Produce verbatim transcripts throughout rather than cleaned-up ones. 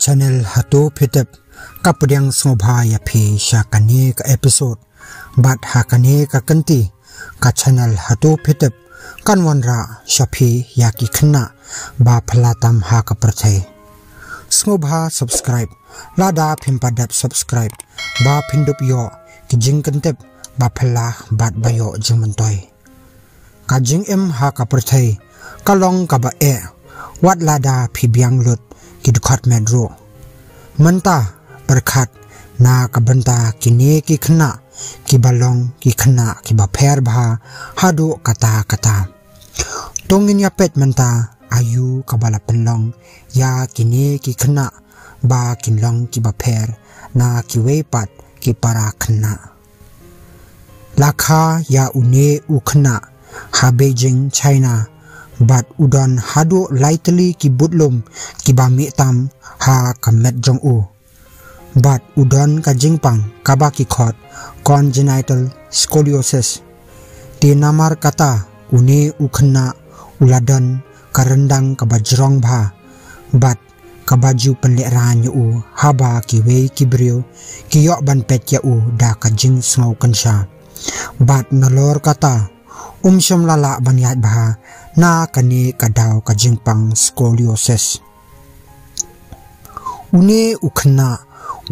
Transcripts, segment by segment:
Channel Hato Phi Tip ka pdiang sngewbha ïa phi sha kane ka episode. Bad ha kane ka kynti, ka channel Hato Phi Tip kan wanrah sha phi ïa ki khynnah ba phylla tam ha ka pyrthei. Sngewbha subscribe lada phim pat dep subscribe ba phin dup ïoh ki jingkyntip ba phylla bad ba ïoh jingmyntoi. Ka jingim ha ka pyrthei ka long kaba eh, wat lada phi biang lut ki dkhot met ruh. Mynta pyrkhat na ka bynta kine ki khynnah kiba long ki khynnah kiba pher bha haduh katta katta. To ngin ïa peit mynta aïu kaba la pynlong ïa kine ki khynnah ba kin long kiba pher na kiwei pat ki para khynnah. La kha ïa une u khynnah ha Beijing, China, bad u don haduh lai tylli ki budlum kiba mih tam ha ka met jong u. Bad u don ka jingpang kaba ki khot congenital scoliosis. Te namar kata une u khynnah u la don ka ryndang kaba jrong bha, bad kaba ju pynlehraiñ ïa u haba kiwei ki briew ki ïoh ban peit ïa u da ka jingsngew kynsha. Bad nalor kata um shym la lah ban ïaid bha na kane ka daw ka jingpang scoliosis. Une u khynnah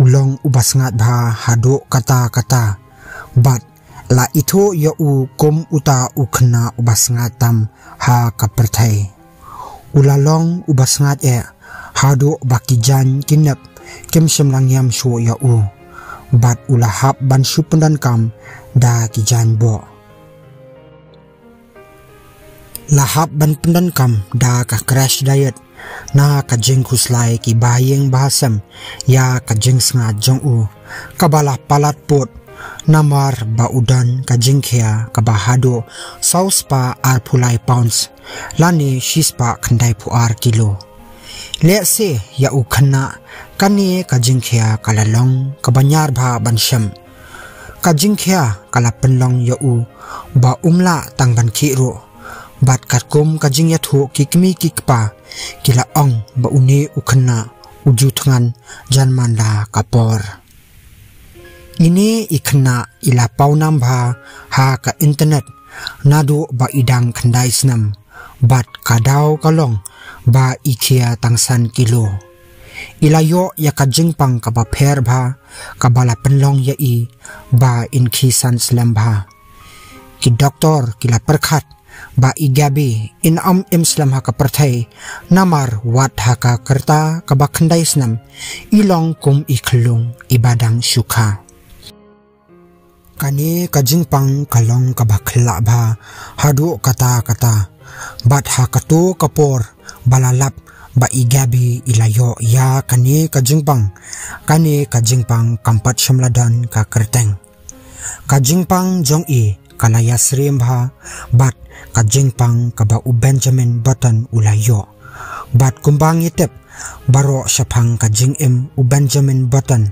u long uba sngaid bha haduh katta katta, bad la ithuh ïa u kum uta u khynnah uba sngaid tam ha ka pyrthei. U la long uba sngaid eh haduh ba ki jaiñ ki nep kim shym la ngiam shuh ïa u. Bad u la hap ban shu pyndonkam da ki jaiñboh. La hap ban pyndonkam da ka crash diet, na ka jingkhuslai kiba ïeng ba ha sem ïa ka jingsngaid jong u, kaba la palat pud namar ba u don ka jingkhia kaba haduh saw spah arphew lai pounds, lane shi spah khyndai phew ar kilo. Lehse ïa u khynnah kane ka jingkhia ka la long kaba ñiar bha ban shem. Ka jingkhia ka la pynlong ïa u ba um lah tang ban khih ruh. Bad katkum ka jingïathuh ki kmie ki kpa, ki la ong ba une u khynnah u ju thngan jan man la ka por. Ine i khynnah i la paw nam bha ha ka internet naduh ba i dang khyndai snem, bad ka daw ka long ba i khia tang san kilo. I la ïoh ïa ka jingpang kaba pher bha kaba la pynlong ïa i ba in khie san slem bha. Ki doktor ki la pyrkhat ba i Gabby in ym im slem ha ka pyrthei, namar wat ha ka rta kaba khyndai snem i long kum i khyllung iba dang shu kha. Kane ka jingpang ka long kaba khlaiñ bha haduh katta katta. Bad ha kato ka por ba la lap ba i Gabby i la ïoh ïa kane ka jingpang, kane ka jingpang kam pat shym la don ka kyrteng. Ka jingpang jong i ka la ïasyriem bha bad ka jingpang kaba u Benjamin Button u la ïoh. Bad kumba ngi tip baroh shaphang ka jingim u Benjamin Button,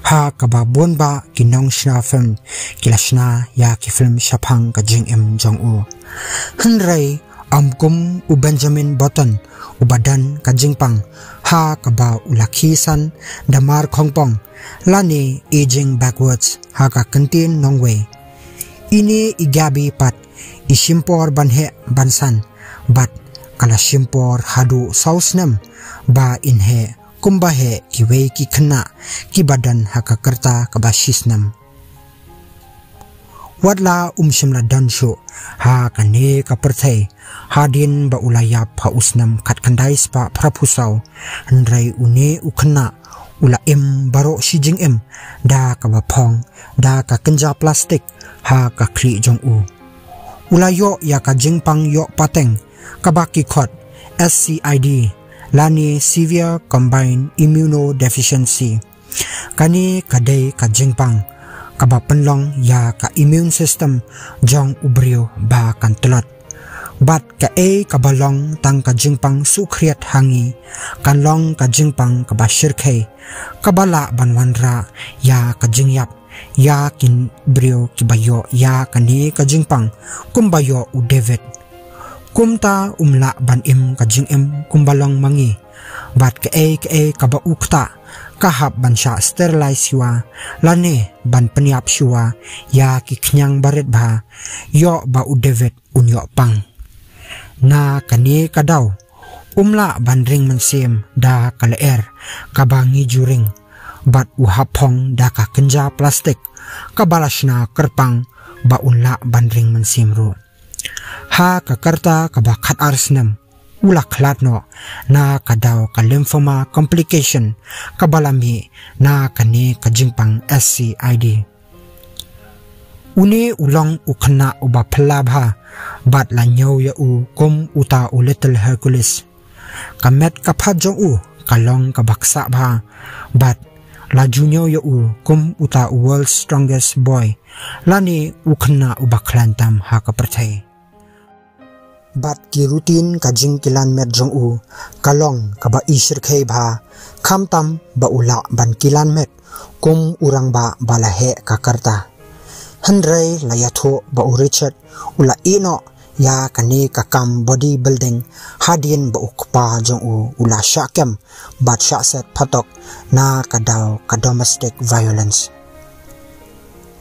ha kaba bun bah ki nongshna film ki la shna ïa ki film shaphang ka jingim jong u. Hynrei ym kum u Benjamin Button uba don ka jingpang ha kaba u la khie san da mar khongpong, lane aging backwards ha ka kyntien nongwei. Ine i Gabby pat i shim por ban heh ban san, bad ka la shim por haduh saw snem ba in heh kumba heh kiwei ki khynnah kiba don ha ka rta kaba shi snem. Wat la um shym la don shuh ha kane ka pyrthei hadien ba u la ïap ha u snem khatkhyndai spah phraphew saw, hynrei une u khynnah u la im baroh shi jingim da kaba phong da ka kynja plastik ha ka khlieh jong u. U la ïoh ïa ka jingpang ïoh pateng kaba ki khot S C I D, lane Severe Combined Immunodeficiency. Kane ka dei ka jingpang kaba pynlong ïa ka immune system jong u briew ba kan tlot. Bad kaei kaba long tang ka jingpang sukhriat ha ngi kan long ka jingpang kaba shyrkhei, kaba lah ban wanrah ïa ka jingïap ïa ki briew kiba ïoh ïa kane ka jingpang kumba ïoh u David. Kumta um lah ban im ka jingim kumba long ma ngi, Bad kaei kaei kaba u ktah ka hap ban shah sterilize shuwa, lane ban pynïap shuwa ïa ki khñiang barit bha, ïoh ba u David un ïoh pang. Na kane ka daw, um lah ban ring mynsiem da ka lyer kaba ngi ju ring, bad u hap phong da ka kynja plastik kaba la shna kyrpang ba un lah ban ring mynsiem ruh. Ha ka rta kaba khatar snem, u la khlad noh na ka daw ka lymphoma complication kaba la mih na kane ka jingpang S C I D. Une u long u khynnah uba phylla bha, bad la ñiew ïa u kum uta u Little Hercules. Ka met ka phad jong u ka long kaba ksah bha, bad la ju ñiew ïa u kum uta u World's Strongest Boy, lane u khynnah uba khlaiñ tam ha ka pyrthei. Bad ki routine ka jingkilan met jong u ka long kaba i shyrkhei bha, khamtam ba u lah ban kilan met kum u rangbah ba la heh ka rta. Hynrei la ïathuh ba u Richard u la ïeh noh ïa kane ka kam body building hadien ba u kpa jong u u la shah kem bad shah set phatok na ka daw ka domestic violence.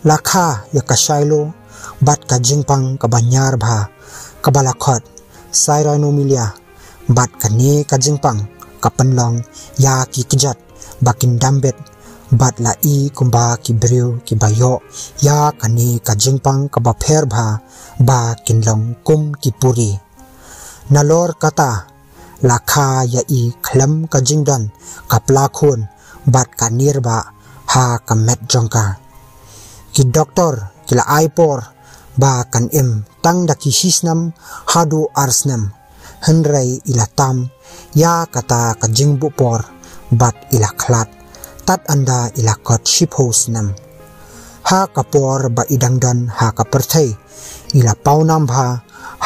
La kha ïa ka Shiloh bad ka jingpang kaba ñiar bha kaba la khot Chironomyelia, bad kane ka jingpang ka pynlong ïa ki kjat ba kin dambit, bad la i kumba ki briew kiba ïoh ïa kane ka jingpang kaba pher bha ba kin long kum ki puri. Nalor kata, la kha ïa i khlem ka jingdon ka pla khun bad ka nirbah ha ka met jong ka. Ki doktor ki la ai por ba kan im tang da ki shi snem haduh ar snem, hynrei i la tam ïa kata ka jingbuh por bad i la khlad tad ynda i la kot shiphew snem. Ha ka por ba i dang don ha ka pyrthei, i la pawnam bha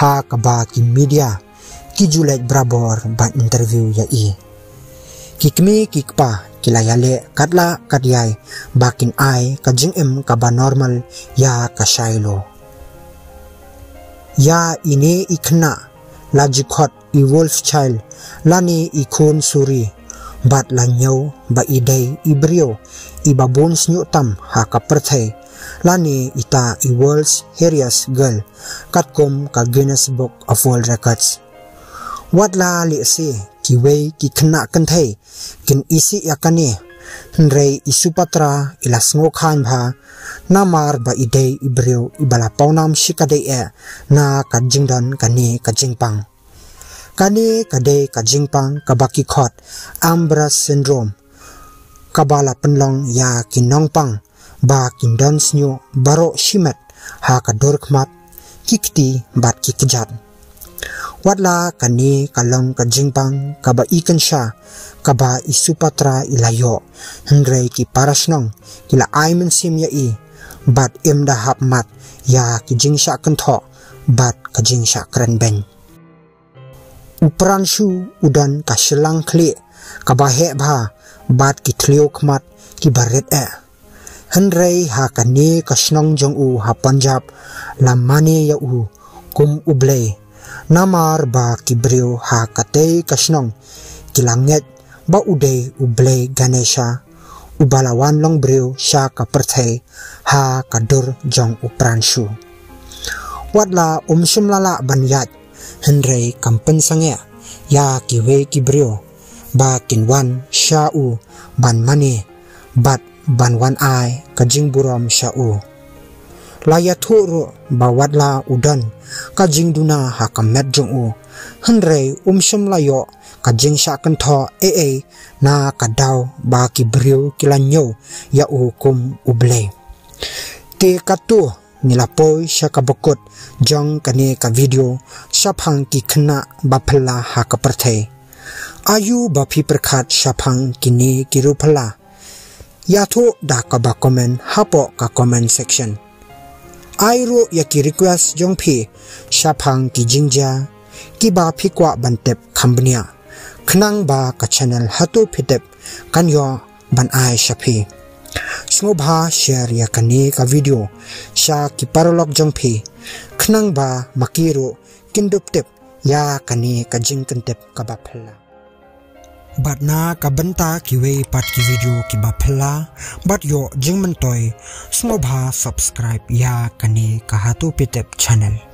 ha kaba ki media ki ju leit barabor ban interview ïa i. Ki kmie ki kpa ki la ïaleh katba kat ïai ba kin ai ka jingim kaba normal ïa ka Shiloh. Ïa ine i khynnah la ju khot i wolf child, lane i khun suri, bad la ñiew ba i dei i briew iba bun shñiuh tam ha ka pyrthei, lane ita i world's hairiest girl, katkum ka Guinness Book of World Records. Wat la lehse kiwei ki khynnah kynthei kin isih ïa kane, hynrei i Supatra i la sngewkhlaiñ bha, namar ba i dei i briew iba la pawnam shikatdei eh na ka jingdon kane ka jingpang. Kane ka dei ka jingpang kaba ki khot Ambras syndrome, kaba la pynlong ïa ki nongpang ba kin don shñiuh baroh shimet ha ka dur khmat, ki kti bad ki kjat. Wat la kane ka long ka jingpang kaba i kynsha kaba i Supatra i la ïoh, hynrei ki parashnong ki la ai mynsiem ïa i, bad im da hap mat ïa ki jingshah kynthoh bad ka jingshah kren beiñ. U Pranshu u don ka shyllang khlieh kaba heh bha bad ki thliew khmat kiba rit eh. Hynrei ha kane ka shnong jong u ha Punjab la mane ïa u kum u blei, namar ba ki briew ha katei ka shnong ki la ngeit ba u dei u blei Ganesha, uba la wan long briew sha ka pyrthei ha ka dur jong u Pranshu. Wat la um shym la lah ban ïaid, hynrei kam pynsangeh ïa kiwei ki briew ba kin wan sha u ban mane bad ban wan ai ka jingburom sha u. La ïathuh ruh ba wat la u don ka jingduna ha ka met jong u, hynrei um shym la ïoh ka jingshah kynthoh ei ei na ka daw ba ki briew ki la ñiew ïa u kum u blei. Te katto ngi la poi sha kaba kut jong kane ka video shaphang ki khynnah ba phylla ha ka pyrthei. Aiu ba phi pyrkhat shaphang kine ki riewphylla? Ïathuh da kaba comment hapoh ka comment section. Ai ruh ïa ki request jong phi shaphang ki jingjia kiba phi kwah ban tip kham bniah, khnang ba ka channel Hato Phi Tip kan ïoh ban ai sha phi. Sngewbha share ïa kane ka video sha ki paralok jong phi, khnang ba ma ki ruh kin dup tip ïa kane ka jingkyntip kaba phylla. Bad na ka bynta kiwei pat ki video kiba phylla bad ïoh jingmyntoi, sngewbha subscribe ïa kane ka Hatu Pitep channel.